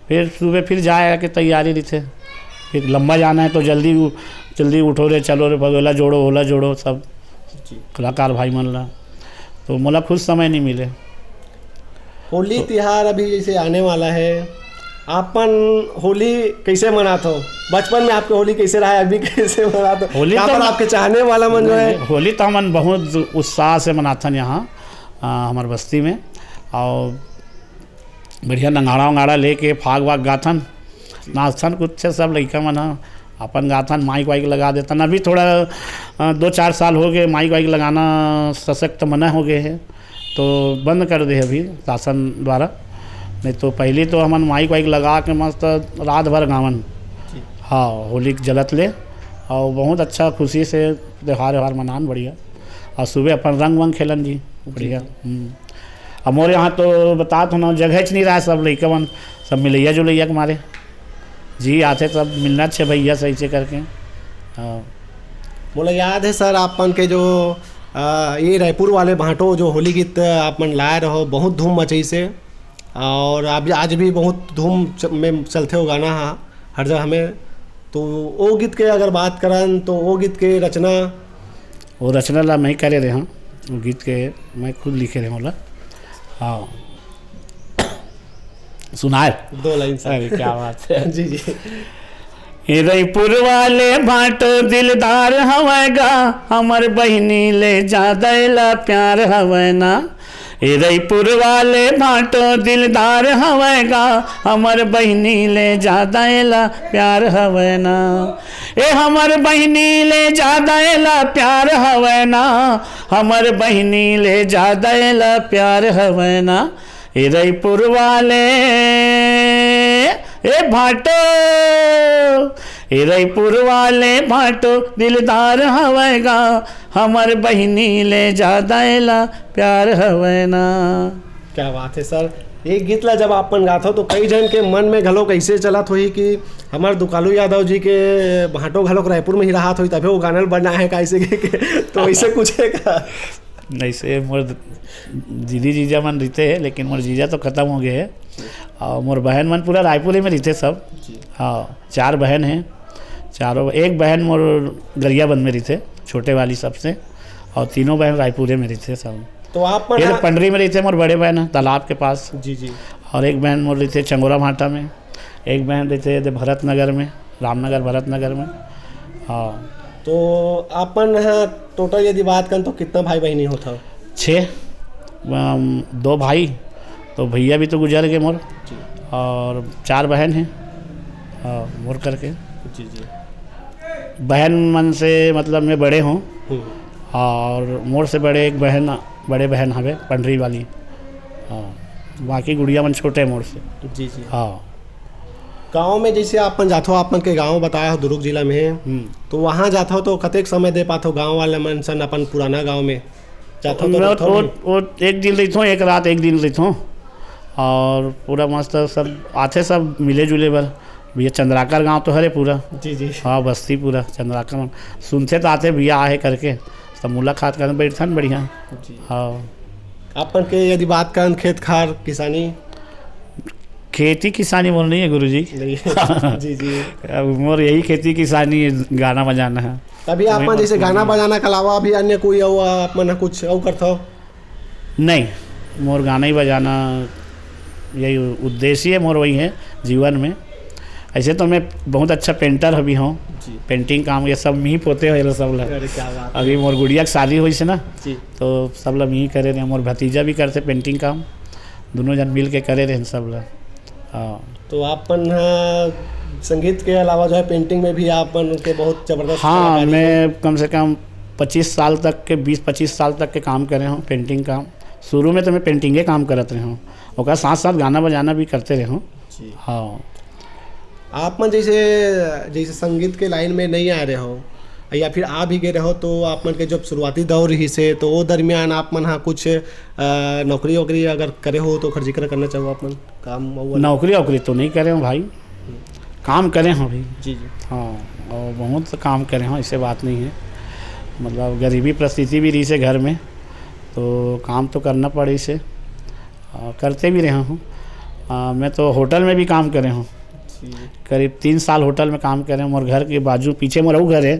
फिर सुबह फिर जाए आके तैयारी रहिथे। फिर लंबा जाना है तो जल्दी उ-, जल्दी उठो रे, चलो रे, भगोला जोड़ो, होला जोड़ो सब जी। कलाकार भाई मन ला। तो मोला खुद समय नहीं मिले। होली तो तिहार अभी जैसे आने वाला है, आपन होली कैसे मनात हो? बचपन में आपके होली कैसे रहा है, अभी कैसे मनात हो? होली तो काबर मैं आपके चाहने वाला मन जो है नहीं, होली तो हमन बहुत उत्साह से मनाथन यहाँ, अ, हमर बस्ती में। और बढ़िया नंगाड़ा वंगाड़ा लेके फाग वाग गाथन, नाचथन कूदथे सब लइका मन ह, अपन गाथन, माइक वाइक लगा देथन। अभी थोड़ा, अ, दो चार साल हो गए, माइक वाइक लगाना सशक्त मना हो गए है, तो बंद कर दे अभी शासन द्वारा। नहीं तो पहले तो हमन माइक वाइक लगा के मस्त रात भर गावन। जी। हाँ, होली के जलत ले, और बहुत अच्छा खुशी से त्यौहार व्यवहार मनान, बढ़िया। और सुबह अपन रंग वंग खेलन जी, बढ़िया। जी। हम्म। अब मोर यहाँ तो बतात हो ना, जगह च नहीं रहा, सब लइका मन सब मिलैया जुलैया के मारे जी आथे, सब मिलना छे भैया सही से करके। हाँ। मोला याद है सर, आप मन के जो, आ, ये रायपुर वाले भांटो जो होली गीत आप मन लाए रहो, बहुत धूम मचाई से, और आप आज भी बहुत धूम च-, में चलथे वो गाना हा, हर जगह में। तो वो गीत के अगर बात करन तो वो गीत के रचना वो रचना ला मैं करे रहे हूँ, वो गीत के मैं खुद लिखे रहे हूँ ला। हाँ। सुनाए। दो लाइन सर। अरे क्या बात है। जी, जी। ए रईपुर वाले भांटो दिलदार हवय गा, हमर बहिनी ले ज्यादा एला प्यार हवय ना। ए रईपुर वाले भांटो दिलदार हवय गा, हमर बहिनी ले ज्यादा एला प्यार हवय ना। ए हमर बहिनी ले ज्यादा एला प्यार हवय ना, हमर बहिनी ले ज्यादा एला प्यार हवय ना। ए रईपुर वाले, ए भांटो, ए रईपुर वाले भांटो दिलदार हवय गा, हमर बहिनी ले ज्यादा एला प्यार हवय ना। क्या बात है सर। ये गीत ला जब आप मन गाथो तो कई जन के मन में घलो कैसे चलत होही कि हमर दुकालू यादव जी के भांटो घलोक रायपुर में ही रहत होही, तभे वो गाना ल बनाए है, कैसे के, के, तो ऐसे कुछ है का? ऐसे मोर दीदी जीजा मन रहिथे, लेकिन मोर जीजा तो खत्म हो गए है। और मोर बहन मन पूरा रायपुर ही में रहिथे सब। जी। हाँ, चार बहन हैं। चारों, एक बहन मोर गरियाबंद में रहिथे, छोटे वाली सबसे, और तीनों बहन रायपुरे में रहिथे सब। तो आप मन ये तो आप पंडरी में रहिथे, मोर बड़े बहन है तालाब के पास। जी, जी। और एक बहन मोर रहिथे चंगोरा भाटा में, एक बहन रहिथे दे भरत नगर में, रामनगर भरत नगर में। हाँ। तो आप मन ह टोटल यदि बात करन तो कितना भाई बहिनी होथव? छः। अम, दो भाई, तो भैया भी तो गुजर गए मोर। जी। और चार बहन हैं, हाँ, मोर करके। जी, जी। बहन मन से मतलब मैं बड़े हूँ। हम्म। और मोर से बड़े एक बहन, बड़े बहन हवे पंडरी वाली। हाँ, बाकी गुड़िया मन छोटे हैं मोर से। जी, जी। हाँ। गाँव में जैसे आप मन जाथो, आप मन के गाँव बताया हो दुर्ग जिला में है, हम्म। तो वहाँ जाथो तो कतेक समय दे पाथो गाँव वाले मन सन अपन पुराना गाँव में? जाथो तो मैं रुकथो वो, नहीं? वो एक दिन रहिथो, एक रात एक दिन रहिथो, और पूरा मस्त सब आथे सब मिले जुले बर। भैया चंद्राकर गाँव तो हरे पूरा। जी, जी। हाँ, बस्ती पूरा चंद्राकर में। सुनथे तो आथे भैया आहे करके, सब मुलाकात करन बैठथन बढ़िया। जी। हाँ। अपन के यदि बात करन खेत खार किसानी? खेती किसानी मोर नहीं है गुरुजी। नहीं। जी, जी। अब मोर यही खेती किसानी, गाना बजाना है। तभी आप वही मन जैसे मन गाना नहीं है। बजाना के अलावा भी अन्य कोई अउ आप मन कुछ अउ करथव? नहीं, मोर गाना ही बजाना यही उद्देश्य है मोर, वही है जीवन में। ऐसे तो मैं बहुत अच्छा पेंटर अभी हूँ। जी। पेंटिंग काम ये सब मी ही पोते हो, ये सब ला। अरे, क्या बात है। अभी मोर गुड़िया के शादी होइस हे ना, जी। तो सब ला मी ही करे रहे। मोर भतीजा भी करथे पेंटिंग काम, दोनों जन मिल के करे रहे सब ला। हाँ। तो आप मन ह संगीत के अलावा जो है पेंटिंग में भी आप मन के बहुत जबरदस्त हाँ, कलाकारी है। मैं कम से कम पच्चीस साल तक के, बीस पच्चीस साल तक के काम करे हूँ पेंटिंग काम। शुरू में तो मैं पेंटिंगे काम करत रहे हूँ, ओकर साथ साथ गाना बजाना भी करते रहे हूँ। जी। हाँ। आप मन जैसे, जैसे संगीत के लाइन में नहीं आ रहे हो या फिर आ भी गए रहो, तो आप मन के जब शुरुआती दौर रहिस हे, तो वो दरमियान आप मन हा कुछ, अ, नौकरी वोकरी अगर करे हो तो ओकर जिक्र करना चाहो आप मन? काम वाला? नौकरी वोकरी तो नहीं करे हूँ भाई, काम करे हूँ भाई। जी, जी। हाँ, और बहुत काम करे हूँ, ऐसे बात नहीं है। मतलब गरीबी परिस्थिति भी रहिस हे घर में, तो काम तो करना पड़िस हे, आ, करते भी रहे हूँ। आ, मैं तो होटल में भी काम करे हूँ, जी। करीब तीन साल होटल में काम करे हूँ। मोर घर के बाजू, पीछे मोर अउ घर है,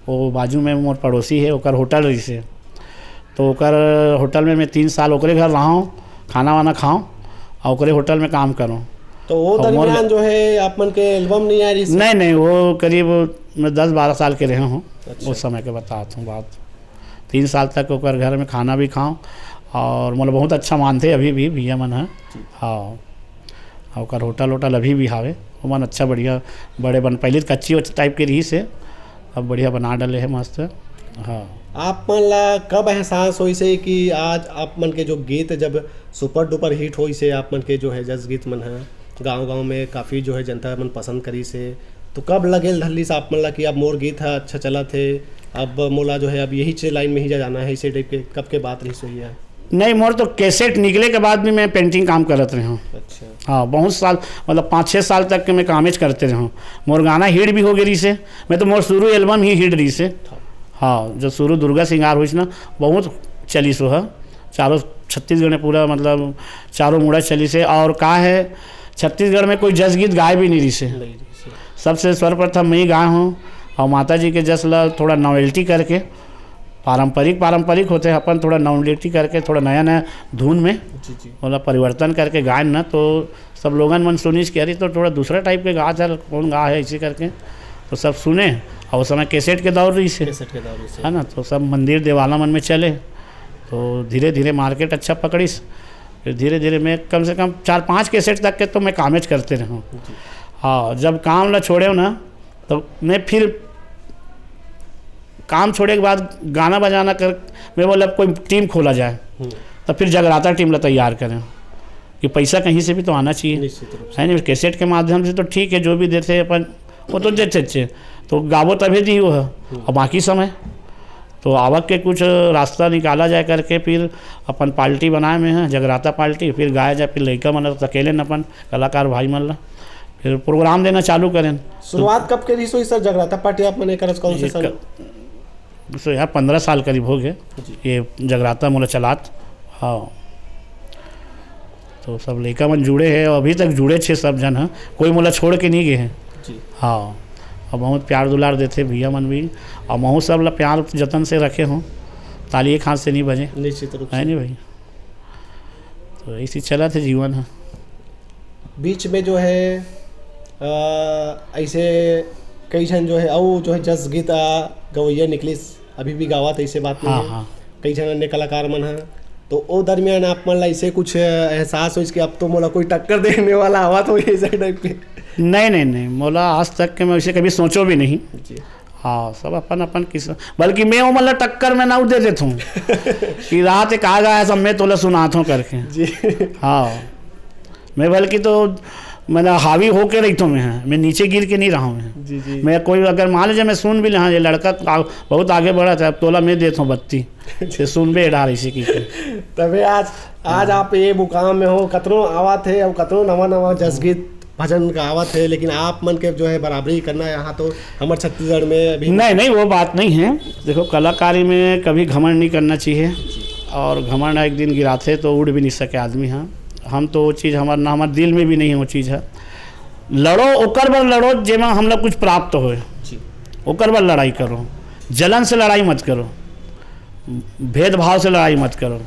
वो बाजू में मोर पड़ोसी है, ओकर होटल रहिस हे, तो ओकर होटल में मैं तीन साल ओकरे घर रहा हूँ, खाना वाना खाऊँ और ओकरे होटल में काम करूँ। तो वो और मोर दरमियान जो है आप मन के एल्बम नहीं आ रहिस हे? नहीं, नहीं, वो करीब मैं दस बारह साल के रहे हूँ, अच्छा। उस समय के बतावत हूँ बात। तीन साल तक ओकर घर में खाना भी खाऊँ और मोला बहुत अच्छा मानथे अभी भी भैया मन ह। जी। हाँ, और ओकर होटल वोटल अभी भी हावे। ओमन अच्छा बढ़िया बड़े बन, पहले तो कच्ची वच्ची टाइप के रहिस हे, अब बढ़िया बना डाले हे मस्त। हाँ। आप मन ला कब एहसास होइस हे कि आज आप मन के जो गीत जब सुपर डुपर हिट होइस हे, आप मन के जो है जस गीत मन ह गांव-गांव में काफ़ी जो है जनता मन पसंद करिस हे, तो कब लगे धरलिस आप मन ला कि अब मोर गीत ह अच्छा चलत हे, अब मोला जो है अब यही से लाइन में ही जा जाना है, इसे टाइप के कब के बात रहिस होही? नहीं, मोर तो कैसेट निकले के बाद भी मैं पेंटिंग काम करत रहे हूँ। अच्छा। हाँ, बहुत साल, मतलब पाँच छः साल तक के मैं कामेज करते रहे हूँ। मोर गाना हिट भी हो गए रहिस हे, मैं तो मोर शुरू एल्बम ही हिट रहिस हे। हाँ, जो शुरू दुर्गा श्रृंगार होइस ना, बहुत चलिस वो ह। चारों छत्तीसगढ़ में पूरा, मतलब चारों मुड़ा चलिस हे। और का है, छत्तीसगढ़ में कोई जस गीत गाए भी नहीं रहिस हे। नहीं रहिस हे। सबसे सर्वप्रथम मैं ही गाए हूँ और माता जी के जस ला थोड़ा नॉवेल्टी करके, पारंपरिक, पारंपरिक होथे, अपन थोड़ा नॉवेल्टी करके, थोड़ा नया नया धुन में जी, जी। ओला परिवर्तन करके गाएन ना, तो सब लोगन मन सुनिस कि अरे, तो थोड़ा दूसरा टाइप के गात हे, कौन गा है, इसी करके। तो सब सुने, और उस समय कैसेट के दौर रहिस हे। कैसेट के दौर रहिस हे। है ना, तो सब मंदिर देवाला मन में चले, तो धीरे धीरे मार्केट अच्छा पकड़िस। फिर धीरे धीरे मैं कम से कम चार पाँच कैसेट तक के तो मैं कामेज करते रहे हूँ। जी। हाँ, जब काम ला छोड़े ना, तो मैं फिर काम छोड़े के बाद गाना बजाना कर, मैं बोला, अब कोई टीम खोला जाए, हम्म। तो फिर जगराता टीम ला तैयार करें कि पैसा कहीं से भी तो आना चाहिए, निश्चित रूप से। है नहीं? कैसेट के माध्यम से तो ठीक है, जो भी देते हैं अपन, वो तो देते अच्छे, तो गावो तभी दी वो है, हम्म। और बाकी समय तो आवक के कुछ रास्ता निकाला जाए करके फिर अपन पार्टी बनाए में है, जगराता पार्टी, फिर गाए जाए, फिर लइका मन ला, अकेले न अपन कलाकार भाई मन ला, फिर प्रोग्राम देना चालू करें। शुरुआत कब के रहिस होही सर जगराता पार्टी आप मन एकर कौन से ये साल? क-, सो यार, पन्द्रह साल करीब हो गए जी। ये जगराता मोला चलात। हाँ, तो सब लइका मन जुड़े हे और अभी तक जुड़े छे सब जन ह, कोई मोला छोड़ के नहीं गए हैं। जी। हाँ, और बहुत प्यार दुलार देथे भैया मन भी, और महू सब ला प्यार जतन से रखे हों, ताली एक हाथ से नहीं बजे, निश्चित रूप है से। नहीं भाई? तो ऐसे चलत हे जीवन ह। बीच में जो है, अ, ऐसे कई झन जो है, अउ जो है जस गीत, अ, गवैया निकलिस, अभी भी गावत, ऐसे बात नहीं हाँ, है। हाँ। कई झन अन्य कलाकार मन ह, तो ओ दरमियान आप मन ला ऐसे कुछ एहसास होइस कि अब तो मोला कोई टक्कर देने वाला आवत होही, ऐसे टाइप के? नहीं, नहीं, नहीं, मोला आज तक के मैं वैसे कभी सोचो भी नहीं। जी। हाँ, सब अपन अपन किस्मत, बल्कि मैं ओमन ला टक्कर में ना दे देत हूँ कि रात एक आ गया, सब मैं तोला सुनात हूँ करके। जी। हाँ, मैं बल्कि तो, मतलब, हावी होके रहिथों मैं, हाँ, मैं नीचे गिर के नहीं रहा हूँ मैं। जी, जी। मैं कोई अगर मान लीजिए मैं सुन भी ले, हाँ, ये लड़का आ-, बहुत आगे बढ़ा था, अब तोला मैं देत हूँ बत्ती, ये सुन बे डार इसी की। तबे आज, आज आप ये मुकाम में हो, कतनो आवत हे और कतनो नवा नवा जसगीत भजन गावत हे, लेकिन आप मन के जो है बराबरी करना यहाँ तो हमर छत्तीसगढ़ में अभी नहीं, नहीं, वो बात नहीं है। देखो, कलाकारी में कभी घमंड नहीं करना चाहिए, और घमंड एक दिन गिराथे तो उड़ भी नहीं सके आदमी। हाँ, हम तो वो चीज़ हमार ना, हमार दिल में भी नहीं वो चीज़ है। लड़ो, ओकर बर लड़ो जेमा हमला कुछ प्राप्त होए, जी। ओकर बर लड़ाई करो, जलन से लड़ाई मत करो, भेदभाव से लड़ाई मत करो,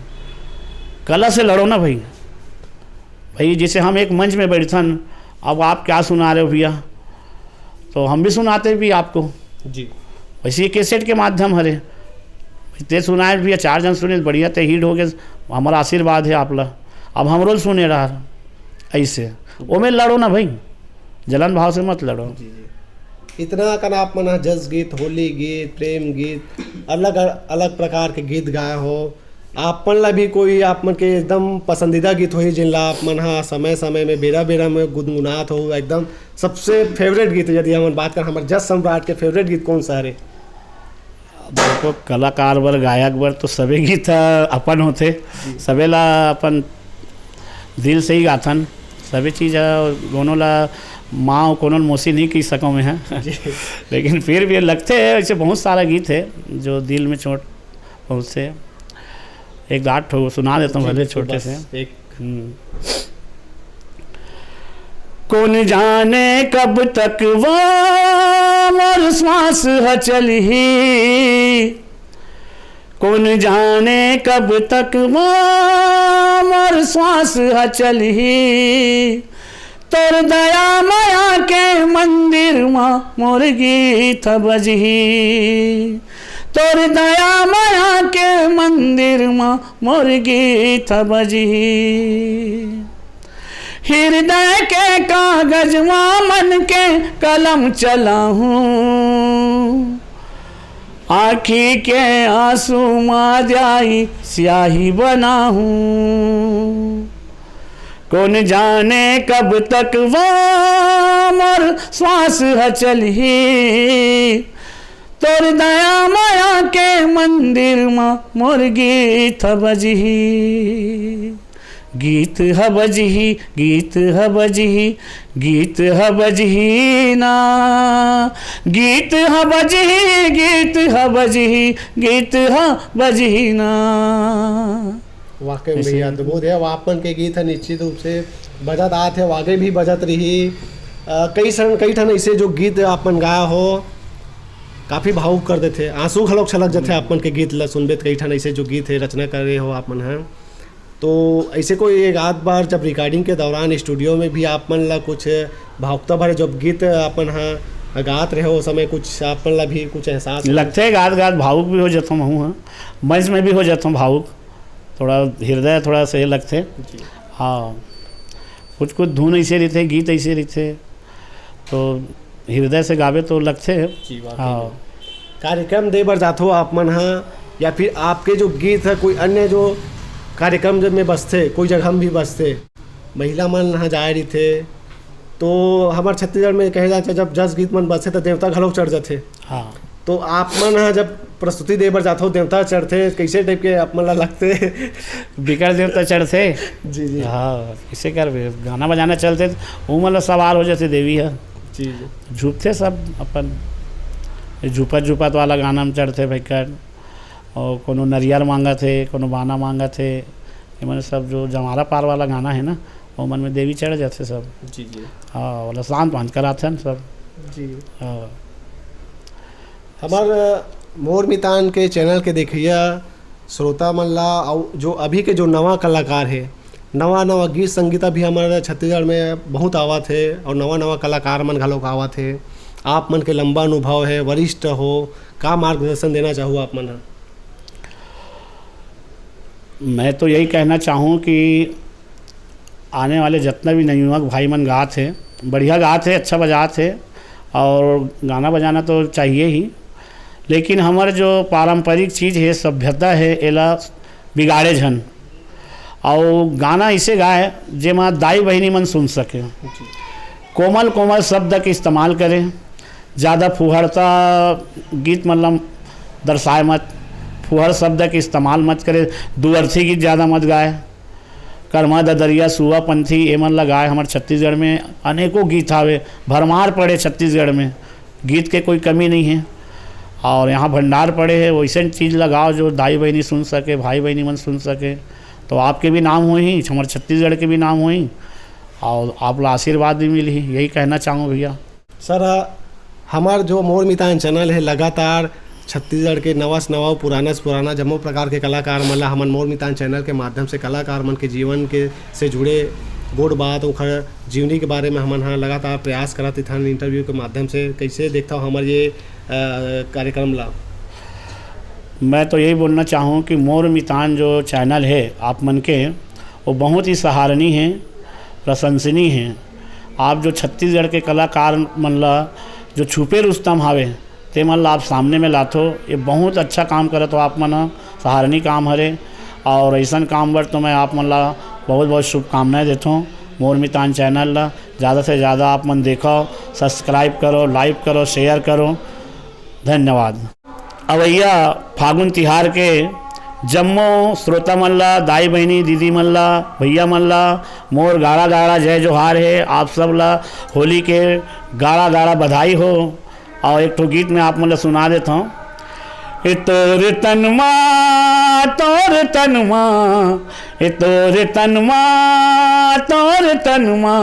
कला से लड़ो ना भाई। भाई, जैसे हम एक मंच में बैठथन, अब आप क्या सुना रहे हो भैया, तो हम भी सुनाते भी आपको। जी। वैसे ये कैसेट के माध्यम हरे, ते सुनाए भी, चार जन सुने, बढ़िया ते हिट हो गए, हमारा आशीर्वाद है आप ला, अब हमरो सुने रहा। ऐसे ओमे लड़ो ना भाई, जलन भाव से मत लड़ो। जी, जी। इतना कन आप मन ह जस गीत, होली गीत, प्रेम गीत, अलग अलग प्रकार के गीत गाए हो, आप मन ला भी कोई आप मन के एकदम पसंदीदा गीत होही, जिन ला आप मन ह समय समय में, बेरा बेरा में गुनगुनात हो, एकदम सबसे फेवरेट गीत? यदि हमन बात कर, हमर जस सम्राट के फेवरेट गीत कौन सा हरे? देखो, कलाकार बर, गायक बर तो सबे गीत ह अपन होथे, सबे ला अपन दिल से ही गाथन। सबे चीज ह, कोनो ला माँ, कोनो ल मौसी नहीं कह सकूँ मैं ह। लेकिन फिर भी लगथे, ऐसे बहुत सारा गीत है जो दिल में चोट पहुँचते। एक आध ठो सुना देता हूँ, जी, भले बिल्कुल, छोटे बस से। एक हम्म। कौन जाने कब तक वो मोर श्वास ह चलही, कौन जाने कब तक वो मोर श्वास ह चलही, तोर दया मया के मंदिर मा मोर गीत ह बजही, तोर दया मया के मंदिर मा मोर गीत ह बजही। हृदय के कागज मा मन के कलम चलाहूँ, आँखी के आंसू मा जाई स्याही बनाहूँ। कौन जाने कब तक वो मोर श्वास ह चलही, तोर दया मया के मंदिर मा मोर गीत ह बजही, गीत ह बजही, गीत ह बजही, गीत ह बजही ना, गीत ह बजही, गीत ह बजही, गीत ह बजही ना। वाकई में ऐसे भैया, अद्भुत है। अब आप मन के गीत है, निश्चित रूप से बजत आत है, आगे भी बजत रही। अ, कई सन, कई ठन ऐसे जो गीत आप मन गाया हो, काफ़ी भावुक कर देथे, आंसू घलोक छलक जथे आप मन के गीत ला सुनबे त। कई ठन ऐसे जो गीत है, रचना करे हो आप मन ह, तो ऐसे कोई एक आध बार जब रिकॉर्डिंग के दौरान स्टूडियो में भी आप मन ला कुछ भावुकता भरे जब गीत अपन ह गात रहे हो, उस समय कुछ आप मन ला भी कुछ एहसास हो? लगथे, गात गात भावुक भी हो जाता हूँ, हाँ, मंच में भी हो जाता हूँ भावुक, थोड़ा हृदय थोड़ा से लगथे। जी। हाँ, कुछ कुछ धुन ऐसे रहिथे, गीत ऐसे रहिथे, तो हृदय से गावे तो लगथे। जी, वाकई हाँ। में। कार्यक्रम दे बर जाथो आप मन ह, या फिर आपके जो गीत है कोई अन्य जो कार्यक्रम जब में बजथे, कोई जगह में भी बजथे, महिला मन ह जाए रहिथे, तो हमर छत्तीसगढ़ में कहे जाथे, जब जस गीत मन बजथे, तो देवता घलोक चढ़ जाथे। हाँ। तो आप मन ह जब प्रस्तुति दे बर जाथो, देवता चढ़थे, कैसे टाइप के आप मन ला लगथे? बिकट देवता चढ़थे। जी, जी। हाँ, कैसे करबे? गाना बजाना चलथे, तो ओमन ला सवार हो जाथे देवी ह। जी, जी। झूपथे सब अपन, झूपत झूपत वाला गाना में चढ़थे भयंकर, और कोनो नरियर मांगत हे, कोनो बाना मांगत हे, ये मन सब जो जमारा पार वाला गाना है ना, वो मन में देवी चढ़ जाथे सब। जी, जी। हाँ, वाला शांत वांत कराथन सब। जी। हाँ। हमर मोर मितान के चैनल के देखइया श्रोता मन ला, अउ जो अभी के जो नवा कलाकार हे, नवा नवा गीत संगीत अभी हमर छत्तीसगढ़ में बहुत आवत हे, और नवा नवा कलाकार मन घलोक आवत हे। आप मन के लंबा अनुभव हे, वरिष्ठ हो, का मार्गदर्शन देना चाहू आप मन ह? मैं तो यही कहना चाहूँ कि आने वाले जितना भी नवयुवक भाई मन गात हे, बढ़िया गात हे, अच्छा बजात हे, और गाना बजाना तो चाहिए ही, लेकिन हमर जो पारंपरिक चीज़ हे, सभ्यता हे, एला बिगाड़े झन। और गाना इसे गाए जेमा दाई बहिनी मन सुन सके। कोमल कोमल शब्द के इस्तेमाल करें, ज़्यादा फुहड़ता गीत मन ला दर्शाए मत, फुहड़ शब्द के इस्तेमाल मत करे, दुअर्थी गीत ज़्यादा मत गाए। करमा ददरिया, सुआ पंथी, ए मन ला गाए। हमर छत्तीसगढ़ में अनेकों गीत हावे, भरमार पड़े छत्तीसगढ़ में, गीत के कोई कमी नहीं है। और यहाँ भंडार पड़े है, वैसन चीज़ ला गाओ जो दाई बहिनी सुन सके, भाई बहिनी मन सुन सके, तो आपके भी नाम होही, हमर छत्तीसगढ़ के भी नाम होही, और आप ला आशीर्वाद भी मिलही। यही कहना चाहूँ भैया। सर, हमर जो मोर मितान चैनल हे, लगातार छत्तीसगढ़ के नवा से नवा, पुराना से पुराना जम्मो प्रकार के कलाकार मन ला हमन मोर मितान चैनल के माध्यम से कलाकार मन के जीवन के से जुड़े गोठ बात, ओखर जीवनी के बारे में हमन ह लगातार प्रयास करत रहिथन इंटरव्यू के माध्यम से। कइसे देखथव हमर ये, अ, कार्यक्रम ला? मैं तो यही बोलना चाहूँ कि मोर मितान जो चैनल हे आप मन के, वो बहुत ही सराहनीय हे, प्रशंसनीय हे। आप जो छत्तीसगढ़ के कलाकार मन ला जो छुपे रुस्तम हावे, ते मन ला आप सामने में लाथो, ये बहुत अच्छा काम करत हो आप मन ह, सराहनीय काम हरे। और अइसन काम बर तो मैं आप मन ला बहुत बहुत शुभकामनाएं देथों। मोर मितान चैनल ला ज़्यादा से ज़्यादा आप मन देखो, सब्सक्राइब करो, लाइक करो, शेयर करो। धन्यवाद। अवइया फागुन तिहार के जम्मो श्रोता मन ला, दाई बहिनी, दीदी मन ला, भैया मन ला मोर गाड़ा गाड़ा जय जोहार हे। आप सब ला होली के गाड़ा गाड़ा बधाई हो। और एक ठो गीत में आप मन ला सुना देत हूँ। ए तोर तनमा, तोर तनमा, ए तोर तनमा, तोर तनमा,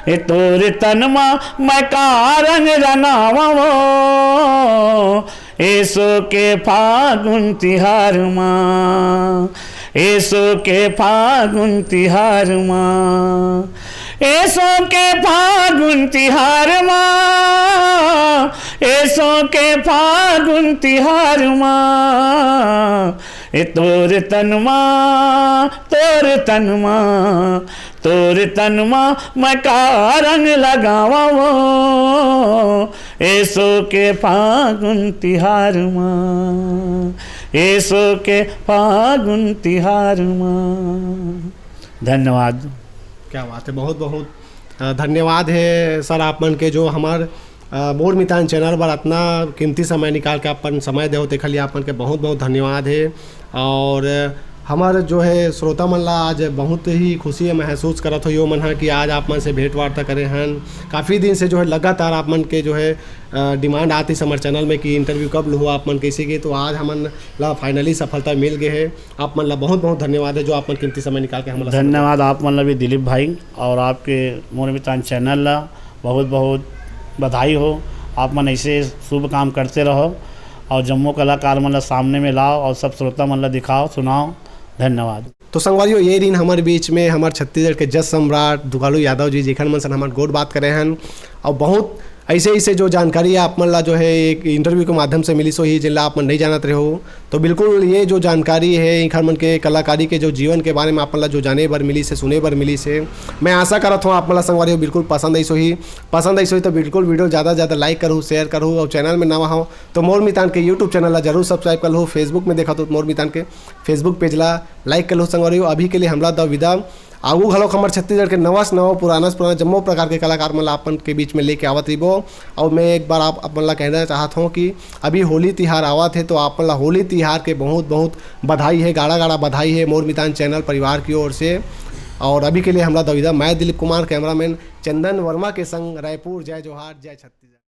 ए तोर तनमा, मैं का रंग रंगावा वो, एसो के फागुन तिहार मा, एसो के फागुन तिहार मा, एसो के फागुन तिहार मा, एसो के फागुन तिहार मा, ए तोर तनमा, तोर तनमा, तोर तनमा, मैं का रंग लगावा वो, एसो के फागुन तिहार मा, एसो के फागुन तिहार मा। धन्यवाद। क्या बात है, बहुत बहुत, अ, धन्यवाद है सर आप मन के, जो हमर, अ, मोर मितान चैनल बर अतना कीमती समय निकाल के अपन समय देहो, तेखर लिए आप मन के बहुत बहुत धन्यवाद है। और हमर जो है श्रोता मन ला आज बहुत ही खुशी महसूस करत हो यो मन हा कि आज आप मन से भेंट वार्ता करे हन। काफ़ी दिन से जो है लगातार आप मन के जो है, अ, डिमांड आती हमर चैनल में कि इंटरव्यू कब लुहो आप मन कैसे के, तो आज हमन ला फाइनली सफलता मिल गए है। आप मन ला बहुत बहुत धन्यवाद है जो आप मन कीमती समय निकाल के हमन ला समय धन्यवाद आप मन ला भी दिलीप भाई, और आपके मोर मितान चैनल ला बहुत बहुत बधाई हो। आप मन ऐसे शुभ काम करते रहो और जम्मो कलाकार मन ला सामने में लाओ और सब श्रोता मन ला दिखाओ, सुनाओ। धन्यवाद। तो संगवारियों, ये दिन हमारे बीच में हमारे छत्तीसगढ़ के जस सम्राट दुगालू यादव जी, जेखर मन सन हमारे गोठ बात करे हन और बहुत ऐसे ऐसे जो जानकारी आप मन ला जो है एक इंटरव्यू के माध्यम से मिली सो ही, जिनला आप मन नहीं जानत रहे हो। तो बिल्कुल ये जो जानकारी है इखर मन के कलाकारी के जो जीवन के बारे में आप मन ला जो जाने बर मिली से, सुने बर मिली से, मैं आशा करत हूँ आप मन ला संगवारी हो बिल्कुल पसंद आई सो ही। पसंद आई सो ही तो बिल्कुल वीडियो ज़्यादा से ज़्यादा लाइक करू, शेयर करू और चैनल में नवा हो तो मोर मितान के यूट्यूब चैनल ला जरूर सब्सक्राइब कर लो। फेसबुक में देखा तो मोर मितान के फेसबुक पेज ला लाइक कर लो संगवारी हो। अभी के लिए हमला दो विदा। आगू घलोक हमर छत्तीसगढ़ के नवा से नवा, पुराना से पुराना जम्मो प्रकार के कलाकार मन ला अपन के बीच में लेके आवत रहिबो। और मैं एक बार आप अपन ला कहना चाहत हूँ कि अभी होली तिहार आवत है, तो आप मन ला होली तिहार के बहुत बहुत बधाई है, गाड़ा गाड़ा बधाई है मोर मितान चैनल परिवार की ओर से। और अभी के लिए हमला दो विदा। मैं दिलीप कुमार, कैमरामैन चंदन वर्मा के संग रायपुर। जय जोहार, जय छत्तीसगढ़।